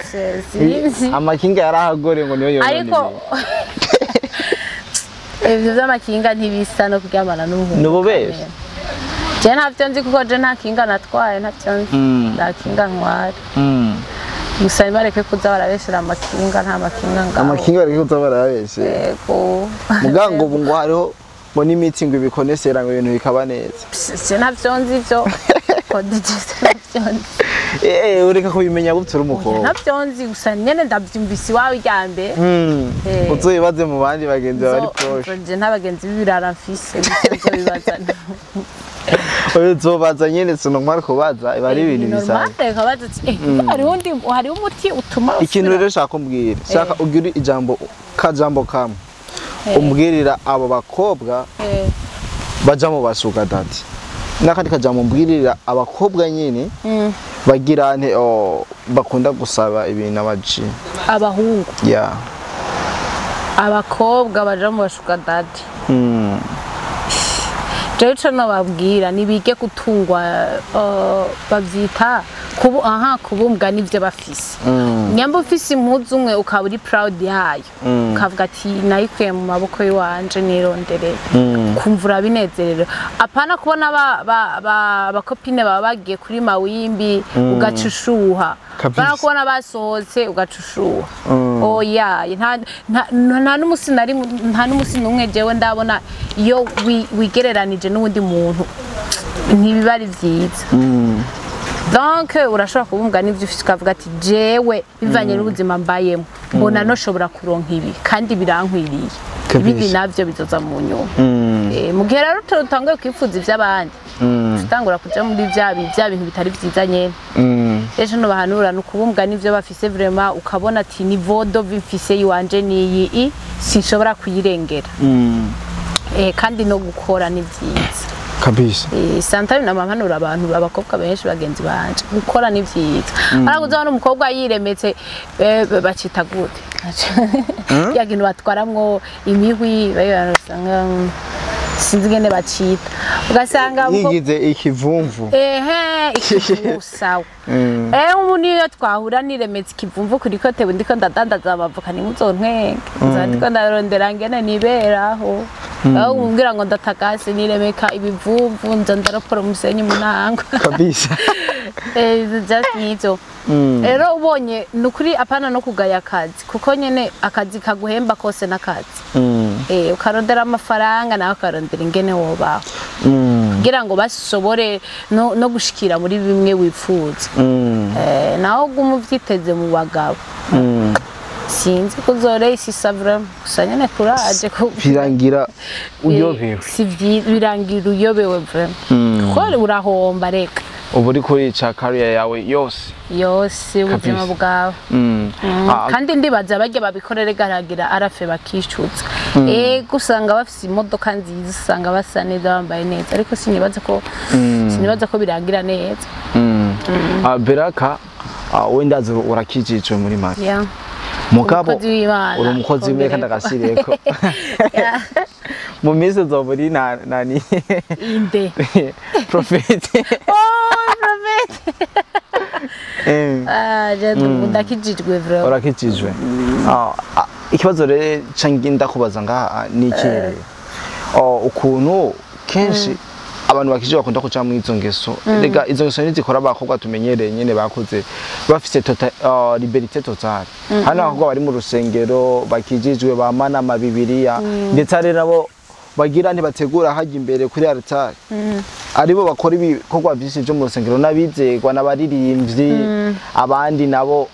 sinzi. Amakinga yarahagore ngo niyo yonona Ariko ibintu. Ivyo vy'amakinga ntibisa no kuryamana n'umuhungu. Ni ububeshi. Je ntavyo nzi, kuko je nta kinga natwaye, ntavyo nzi. Nta kinga ntwara. Gusa bareke kuza barabeshera amakinga, nta makinga ngaho. Amakinga bareke kuza barabeshe. Yego. Mugabo ngo ubu ngo hariho ngo n'imiti ngo ibikonesera, ngo ibintu bikaba neza. Je ntavyo nzi ivyo kodije, ntavyo nzi. Ureka kubimenya gutyo uri umukobwa. Ntavyo nzi, gusa nyene ndavyumvise iwawe irya mbere. Uzobibaze mu bandi bagenzi bawe bari proche. Je nta bagenzi b'ibirara mfise, gusa nzobibaza. Uzobaza nyene, sino ntwari kubaza, iba ari ibintu Normal. bisanzwe. Reka baza ati hariho undi, hariho umuti utuma Ikintu usubira- rero shaka kumbwira, shaka ugire ijambo, kajambo kamwe umbwirira abo bakobwa baja mu ba sugar daddy, n'akandi kajambo umbwirira abakobwa nyene bagira nte, oh, bakunda gusaba ibintu abaji. Abahungu? Yeah. Abakobwa baja mu ba sugar daddy, jewe ico nobabwira nibige gutungwa, bavyita kubu, aha, kubumbwa n'ivyo bafise. Nyamba ufise impuzu umwe ukaba uri proud yayo, ukavuga ati nayikuye mu maboko y'iwanje nirondereye, kumva urabinezerewe, apana kubona aba copines baba bagiye kuri mawimbi ugaca ushuha. Kabisa. Apana kubona basohotse ugaca ushuha. Oya, nta n'umusi nari, nta n'umusi n'umwe jewe ndabona iyo wigereranije n'uwundi muntu ntibiba ari vyiza. Donc urashobora kubumbwa n'ivyo ufise, ukavuga ati jewe bivanye n'ubuzima mbayemo mbona noshobora kuronka ibi kandi birankwiriye. Kabisa. Ibindi navyo bizoza mu nyuma. Mu gihe rero utanguye kwifuza ivy'abandi. Utangura kuja muri bya bintu bitari vyiza nyene. Ejo no bahanura no kubumbwa n'ivyo bafise vraiment, ukabona ati niveau de vie mfise iwanje niyi, sinshobora kuyirengera. Kandi no gukora ni vyiza. Kabisa. Sometimes namampanura abantu, abakobwa benshi bagenzi banje, gukora ni vyiza. Ariko uzabona umukobwa yiremetse, bacita gute, ya kintu batwaramwo imihwi, usanga sinzi ingene bacita, ugasanga Yigize ikivumvu. Ehe, ikivumvu, sawa. Ubu niyo twahura niremetse ikivumvu kuri kote, ndiko ndadandaza amavoka, ntimuzontwenge, nzoba ndiko ndarondera ngene niberaho. Aho umbwira ngo ndatakase niremeka ibivumvu, nza ndaropora umusenyi mu ntango. Kabisa. Just nk'ivyo rero ubonye ni ukuri, apana no kugaya akazi, kuko nyene akazi kaguhemba kose n'akazi. Ukarondera amafaranga, nawe ukarondera ingene wobaho kugira ngo bashobore no gushikira muri bimwe wifuza. Naho uguma uvyiteze mu bagabo, sinzi ko uzoreyisisa vraiment. Gusa nyene kuraje Birangira uyobewe. Si birangira uyobewe vraiment, kuko urahomba reka. Uba uri kurica career yawe yose. Yose, ubuzima bwawe. Kandi ndibaza barya babikorere garagira arafe bakicutsa. Ego, usanga bafise imodoka nziza, usanga basa neza, bambaye neza, ariko sinibaza ko birangira neza. Beraka, wenda urakijijwe muri make. Yeah. Mugabo Umukozi w'Imana. Uri umukozi w'Imana, kandi agasireko. Yeah. Mu minsi uzoba uri na nani? Inde? Prophète. Oh, prophète. Ah, je ndakijijwe vraiment. Urakijijwe. Ikibazo rero ca ndakubaza ngaha ni iki rero? Ukuntu kenshi abantu bakijijwe bakunda kuja muri izo ngeso. Rega izo ngeso ntizikora abakobwa tumenyereye nyene bakoze bafise liberté totale. Hano abakobwa bari mu rusengero bakijijwe bamana amabibiriya, ndetse hari nabo bagira ntibategura hajya imbere kuri altari, aribo bakora ibikorwa vyinshi vyo mu rusengero, n'abizegwa n'abaririmbyi, abandi nabo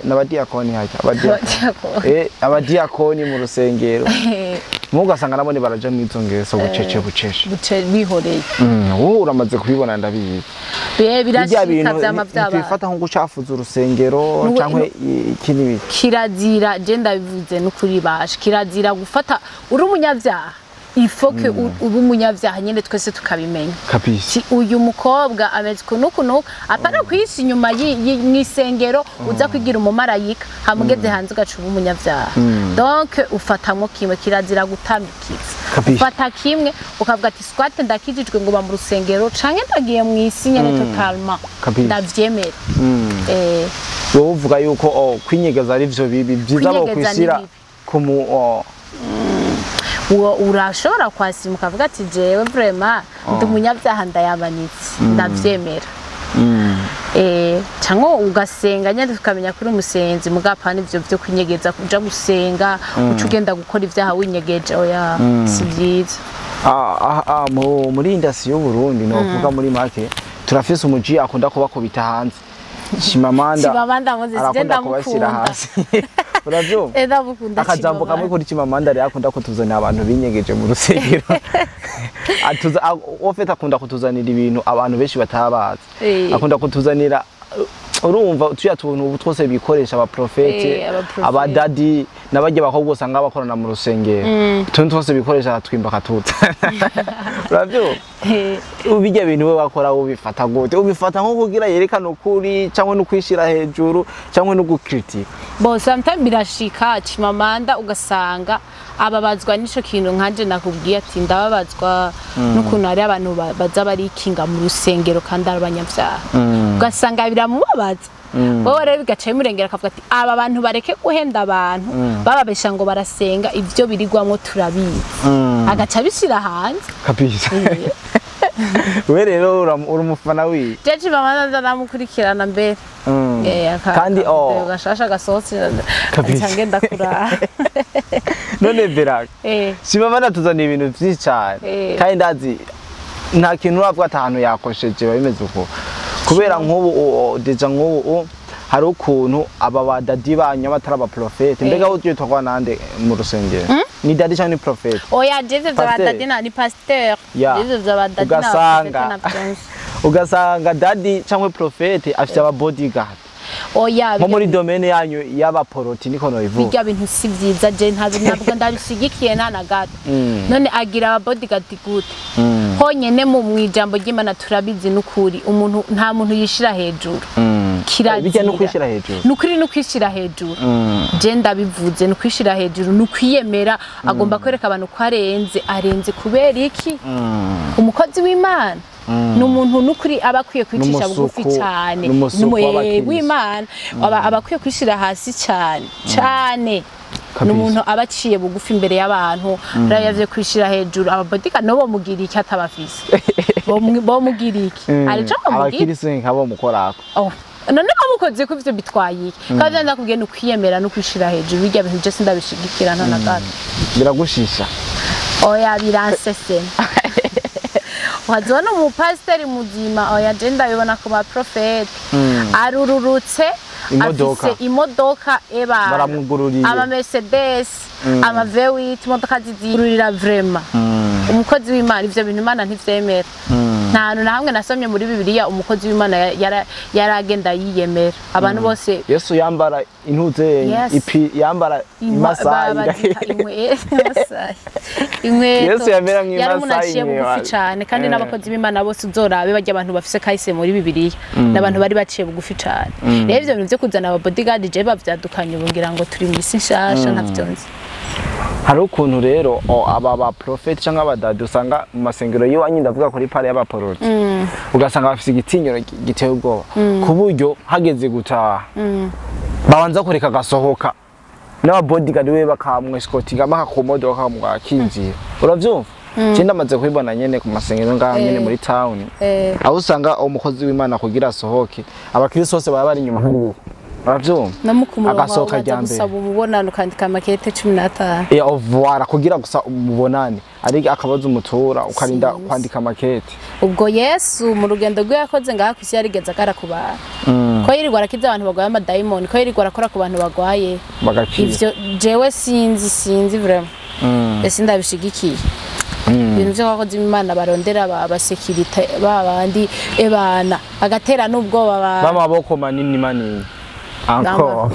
n'abadiyakoni hajya Abadiyakoni. Abadiyakoni mu rusengero, mugasanga nabo baraja mu izo ngeso bucece bucece. Buce bihoreye. Wowe uramaze kubibona, ndabizi. Bihe Birya birashika bintu vyama vyaba. ntibifata nko gucafuza urusengero canke iki n'ibiki? Kirazira, je ndabivuze n'ukuri basha, kirazira gufata uri umunyabyaha. Il faut que ube umunyabyaha nyene twese tukabimenya. Kabisa. Ti uyu mukobwa ameze uku n'uku n'uku, apana kwisi inyuma mw'isengero uza kwigira umumarayika, hamugeze hanze ugaca uba umunyabyaha. Donc ufatamwo kimwe, kirazira gutambikiza. Kabisa. Ufata kimwe ukavuga ati soit ndakijijwe ngo mu rusengero, canke ndagiye mw'isi nyene totalement. Kabisa. Ndavyemera. Wowe uvuga yuko kwinyegeza ari vyo bibi, vyiza bo Kwinyegeza ni kwishyira bibi. ku mu Uwo urashobora kwasima ukavuga ati jewe vraiment ndi umunyabyaha, ndayamanitse, ndavyemera. Cyangwa ugasenga nyine tukamenya kuri umusenzi, mugapana ivyo byo kwinyegeza, kuja gusenga uca ugenda gukora ibyaha winyegeje, oya, si byiza. Muri industry y'u Burundi, novuga muri make, turafise umuji akunda kubakubita hanze, Chimamanda. Chimamanda Moses, je Arakunda kubashyira ndamukunda. hasi, uravyumva? Ndamukunda. Akajambo kamwe Chimamanda. kuri Chimamanda rero, akunda kutuzanira abantu binyegeje mu rusengero. Atuza ofete, akunda kutuzanira ibintu abantu benshi batabazi. Akunda kutuzanira, urumva, tuya tuntu ubu twose bikoresha abaprofete, Abaprofete. abadadi n'abajya bakobwa usanga bakorana mu rusengero, utuntu twose bikoresha aratwimba akatuta, uravyumva? Ubijya bintu we wakora ubifata gute? Ubifata nko kugira yerekane ukuri, cyangwa no kwishira hejuru, cyangwa no gukritika? Bon, sometimes birashika Chimamanda ugasanga ababazwa n'ico kintu nkanje nakubwiye ati ndababazwa n'ukuntu hari abantu baza barikinga mu rusengero kandi ari abanyabyaha, ugasanga biramubabaza. Wowe rero bigaca bimurengera, akavuga ati aba bantu bareke guhenda abantu bababesha ngo barasenga, ivyo birigwamwo turabizi, agaca abishira hanze. Kabisa. We rero uri umufana wiwe? Je Chimamanda ndanamukurikirana mbere. Kandi gashasha gasohotse Kabisa. nca ngenda kuraba. None Beraka, Chimamanda tuzaniye ibintu byinshi cyane, kandi ndazi nta kintu uravuga ati ahantu yakosheje biba bimeze uko, kubera nk'ubu déjà nk'ubu hari ukuntu aba badadi banyu batari abaprofete. Mbega wowe utwara nande mu rusengero? Ni daddy cyangwa ni prophet? Oya, jevyo vya Pasteur. ba daddy na ni pasteur. Ya. Ivyo vya ba daddy na Ugasanga ugasanga daddy cyangwa prophet afite aba bodyguard Oya, nko muri domaine yanyu y'abaporoti, niko nobivuga. Bijya bintu si vyiza, je ntabwo ndabishigikiye nta na gato. None agira aba bodyguard gute? Honyene mu mwijambo ry'Imana turabizi n'ukuri, umuntu nta muntu yishira hejuru. Kirazira. Bijya no kwishira hejuru. Nukuri no kwishira hejuru. Je ndabivuze, no kwishira hejuru no kwiyemera, agomba kwereka abantu ko arenze. Arenze kubera iki? Umukozi w'Imana ni umuntu nukuri aba akwiye kwicisha bugufi cyane. N'umusuku w'abakristo. W'Imana aba akwiye kwishira hasi cyane cyane. Ni umuntu aba aciye bugufi imbere y'abantu, rayavye kwishira hejuru. Aba bodyguard no bomugira iki atabafise? Bomugira iki? Arico bomugira. Abakristo nkabo mukorako. Oh. None bamukoze ko ivyo bitwaye iki? Kandi ndakubwiye ni ukwiyemera no kwishira hejuru, bijya bintu byose ndabishigikira nta na gato. Biragushisha. Oya, biransese. Wazibona umupasiteri muzima? Oya, je ndabibona ku baprofeti. Arururutse, Imodoka. afise imodoka eba. Baramwugururiye. Ama Mercedes, ama V8, imodoka zizirurira vraiment. Umukozi w'Imana ivyo bintu Imana ntivyemera. Nta hantu na hamwe nasomye muri Bibiliya umukozi w'Imana yaragenda yiyemera. Abantu bose Yesu yambara intuze Yes. ipi yambara imasayi. Bazita inkweto. Yesu yamera nk'imasayi. Yari umuntu aciye Inkweto. bugufi cane, kandi n'abakozi b'Imana bose uzorabe barya abantu bafise kahise muri Bibiliya n'abantu bari baciye bugufi cane. Rero ivyo bintu vyo kuzana aba bodyguard je bavyadukanye ubu, ngira ngo turi mu isi nshasha, ntavyo nzi. Hari ukuntu rero aba ba prophet cyangwa abadadi usanga mu masengero y'iwanyu, ndavuga kuri pare y'abaporoti, ugasanga bafise igitinyiro giteye ubwoba, ku buryo hageze gutaha babanza kureka agasohoka n'aba bodyguard we bakamwesikotinga bakakumodoka bakamwakinjira, uravyumva? Je ndamaze kubibona nyene ku masengero ngaha nyene muri town, aho usanga umukozi w'Imana kugira asohoke abakristo bose baba bari inyuma hariya, uravyumva? No mu kumurongo Agasohoka ubanza rya mbere. gusaba umubonano, ukandika amakete 15. Ya, ovara kugira gusa umubonane, ari akabazo umutura ukarinda Sinzi. kwandika makete. Ubwo Yesu mu rugendo rwe yakoze ngaha ku isi yarigeze agara ku bantu ko yirirwa arakiza abantu barwaye amadayimoni, ko yirirwa arakora ku bantu barwaye Bagakira. Ivyo jewe sinzi vraiment, ese ndabishigikiye ibintu vy'abakozi b'Imana barondera abasekirite babandi ebana agatera n'ubwoba abantu? B'amaboko manini manini encore.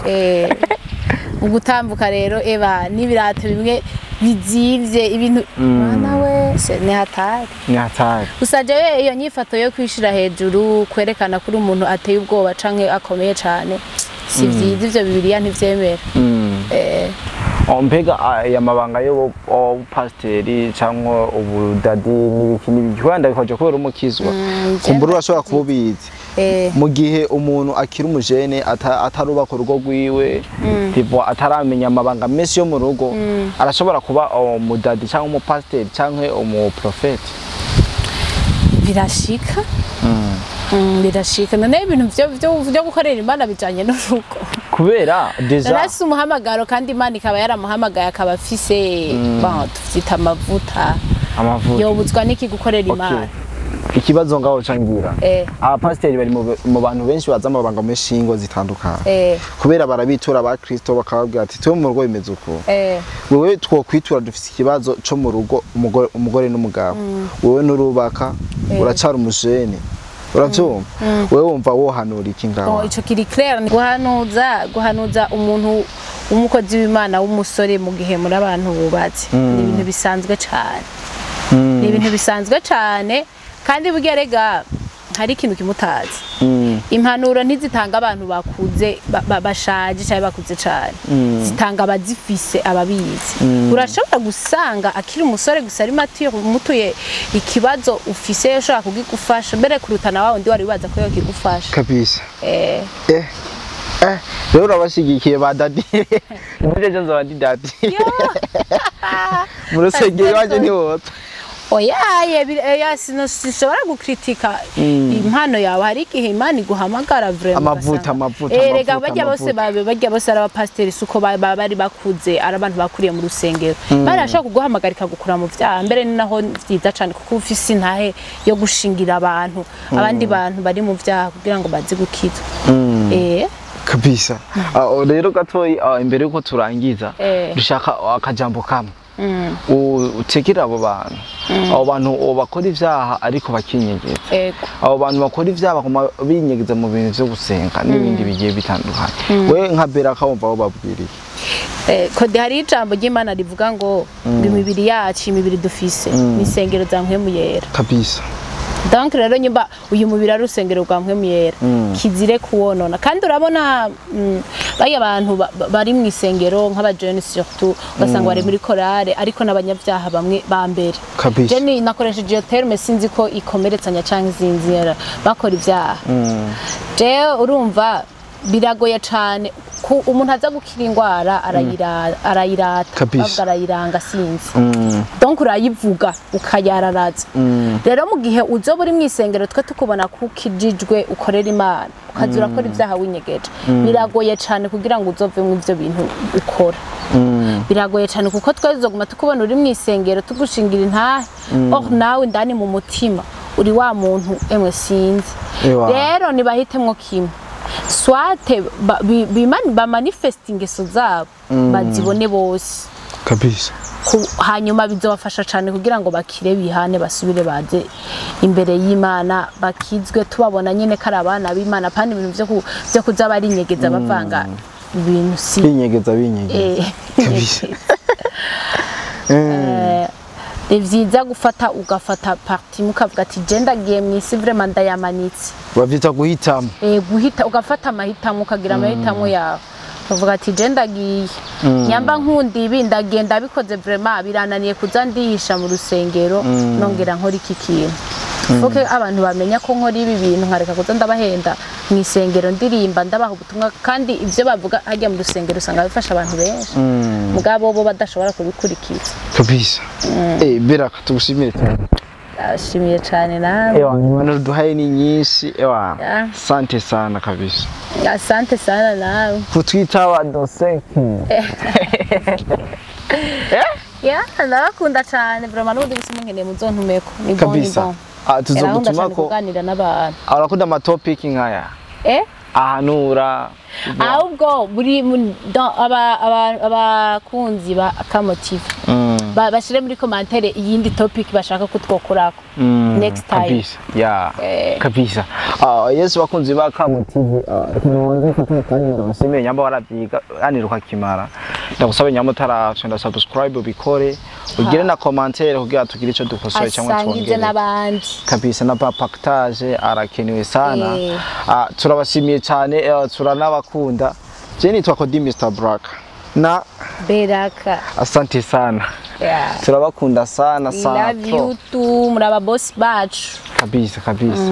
Mu gutambuka rero eba n'ibirato bimwe bizimvye, ibintu mwana we se ni hatari. Ni hatari. Gusa jewe iyo nyifato yo kwishira hejuru, kwerekana kuri umuntu ateye ubwoba canke akomeye cane, si vyiza ivyo, Bibiliya ntivyemera. Mbega aya mabanga y'ubupasiteri cyangwa ubudadi n'ibiki n'ibiki, wenda bikoje kubera umukizwa, kumbura urashobora kuba ubizi, mu gihe umuntu akiri umujene atarubaka urugo rwiwe, tipo ataramenya amabanga menshi yo mu rugo, arashobora kuba umudadi cyangwa umupasiteri cyangwa umuprofeti? Birashika. Birashika. None ibintu vyo gukorera Imana bijanye n'urugo? Kubera déjà Narafise umuhamagaro, kandi Imana ikaba yaramuhamagaye, akaba afise, bon, tuvyita amavuta. Amavuta. Yobuzwa n'iki gukorera Imana? Ikibazo ngaho cangira, abapasiteri bari mu bantu benshi baza amabanga menshi y'ingo zitandukanye, kubera barabitura aba Kristo bakababwira ati: "Twe mu rugo bimeze uko." Wewe twokwitura dufise ikibazo co mu rugo, umugore n'umugabo, wewe nurubaka, uracara umujene, uravyumva? Wewe wumva wohanura iki ngaho? Oh, ico kiri clair. Guhanuza umuntu w'umukozi w'Imana w'umusore mu gihe muri abantu bubatse ni ibintu bisanzwe cane, ni ibintu bisanzwe cane. Kandi burya rega hari ikintu kimutazi, impanuro ntizitanga abantu bakuze, bashaje cyangwa bakuze cane, zitanga abazifise, ababizi. Urashobora gusanga akiri umusore gusa ari mature, umutuye ikibazo ufise ushobora kugigufasha mbere kuruta na wa wundi wari wibaza ko yokigufasha. Kabisa. Rero urabashigikiye ba daddy? Nje nzoba ndi daddy mu rusengero iwanje ntiwotsa. Oya, oya, sinshobora gukritika impano yawe. Hari igihe Imana iguhamagara vraiment. Amavuta, amavuta, rega amavuta, bajya bose amavuta. Bajya bose ari abapasiteri, suko bari bakuze, ari abantu bakuriye mu rusengero. Barashobora kuguhamagara ikagukura mu vyaha mbere, ni naho vyiza cane, kuko ufise intahe yo gushingira abantu, abandi bantu bari mu vyaha, kugira ngo baze gukizwa. Kabisa. Rero gatoyi, imbere yuko turangiza, dushaka akajambo kamwe. Utekera abo bantu, abo bantu bakora ivyaha ariko bakinyegeza, abo bantu bakora ivyaha bakoma binyegeza mu bintu vyo gusenga n'ibindi bigiye bitandukanye, we nka Beraka wumva aho babwiriye? Kode, hari ijambo ry'Imana rivuga ngo imibiri yacu, imibiri dufise, ni isengero za Mpwemu Yera. Donc rero nyumba uyu mubiri ari urusengero rwa Mpwemu Yera, kizire kuwonona. Kandi urabona bariya abantu bari mu isengero, nk'abajene surtout, ugasanga bari muri korale ariko n'abanyabyaha bamwe ba mbere. Je nakoresheje iyo terme, sinzi ko ikomeretsanya canke izinzira, bakora ibyaha. Jewe urumva biragoye cane ku umuntu aza gukira indwara arayirata, bavuga arayiranga, sinzi. Donc urayivuga ukayararaza. Rero mu gihe uzoba uri mu isengero, twe tukubona ko ukijijwe, ukorera Imana, ukaza urakora ibyaha winyegeje, biragoye cane kugira ngo uzove mu ivyo bintu ukora. Biragoye cane kuko twe tuzoguma tukubona uri mu isengero, tugushingira intahe, or nawe indani mu mutima uri wa muntu, emwe sinzi. Rero nibahitemwo kimwe: soit bamanifeste ingeso zabo, bazibone bose. Hanyuma bizobafasha cyane kugira ngo bakire, bihane, basubire baze imbere y'Imana, bakizwe, tubabona nyine ko ari abana b'Imana, kandi ibintu vyo kuza barinyegeza, bavanga ibintu si Binyegeza, binyegeza. Kabisa. Ni vyiza gufata, ugafata parti, mukavuga ati: "Je ndagiye mu isi, vraiment ndayamanitse." Bavyita guhitamo. Guhita ugafata amahitamo, ukagira amahitamo yawe, ukavuga ati: "Je ndagiye, nyamba nkunda ibi, ndagiye ndabikoze, vraiment birananiye kuza ndihisha mu rusengero nongera nkora iki kintu. Faut que abantu bamenya ko nkora ibi bintu, nkareka kuza ndabahenda mu isengero, ndirimba, ndabaha ubutumwa." Kandi ibyo bavuga hajya mu rusengero usanga bifasha abantu benshi, mugabo bo badashobora kubikurikiza. Kabisa. Beraka, tugushimire cyane. Ashimiye cyane nawe. Ewa, impanuro duhaye ni nyinshi, ewa. Asante sana kabisa. Asante sana nawe. Kutwitaba doseki. Ya, ndabakunda cyane vraiment. N'ubundi gusa munkeneye muzontumeko, ni bon, ni bon. Ah, Ndakunda cyane tuzogutumako. kuganira n'abantu. Arakunda amatopic nkaya ahanura. Ahubwo buri abakunzi ba Akamotive bashire muri commentaire iyindi topic bashaka ko twokorako next time. Kabisa, ya. Kabisa. Ah, yes, bakunzi ba Kamo TV, mubanze mfate akanya ndabashimiye. Nyamba waravyiga anira ukakimara, ndagusaba nyamba utarafyonda subscribe ubikore, ugire na commentaire kugira tugire ico dukosoye cyangwa asangize twongere n'abandi. Kabisa, na partage arakenewe sana. Ah, turabashimiye cyane, turanabakunda. Je nitwa Kodi Mr Black na Beraka. Asante sana. Turabakunda sana We sana. love you too, muri aba boss bacu. Kabisa, kabisa.